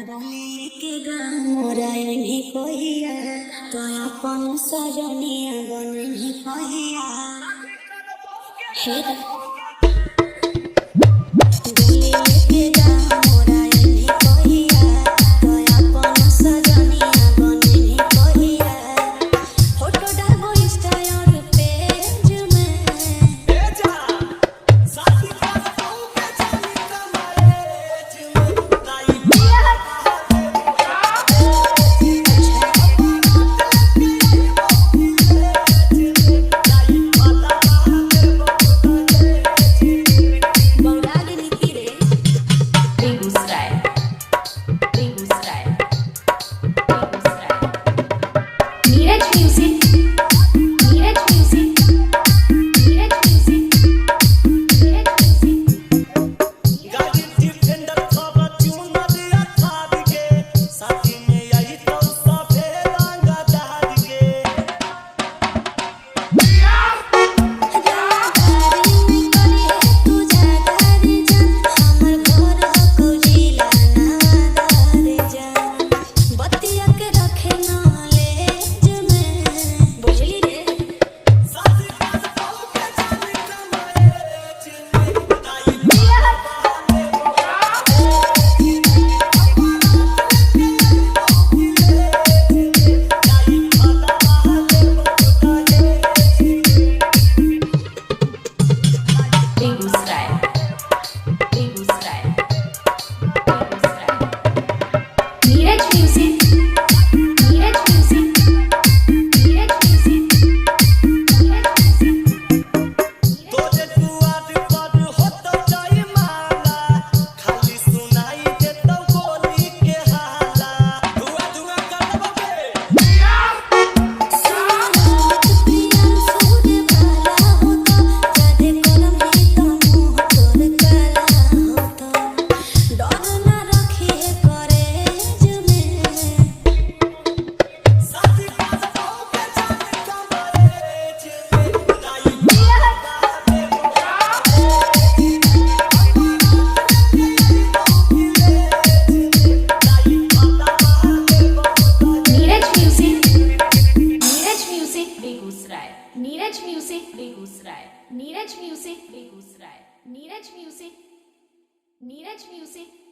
बोली के गाँव कोहिया तो अपन सजनिया बन कहिया हे। बोली के गाँव कोहिया तो अपन सजनिया बन कहिया। फोटो डालबो इंस्टा और पेज में। बौरा गेली की रे? Begusarai, Begusarai, Begusarai. Neeraj music, Neeraj music, Neeraj music, Neeraj music. Begusarai, Begusarai, Begusarai. Neeraj music, Neeraj music, Neeraj music, Neeraj music. Neeraj music, Neeraj music, Begusarai, Neeraj music, Begusarai, Neeraj music, Begusarai, Neeraj music, Neeraj music.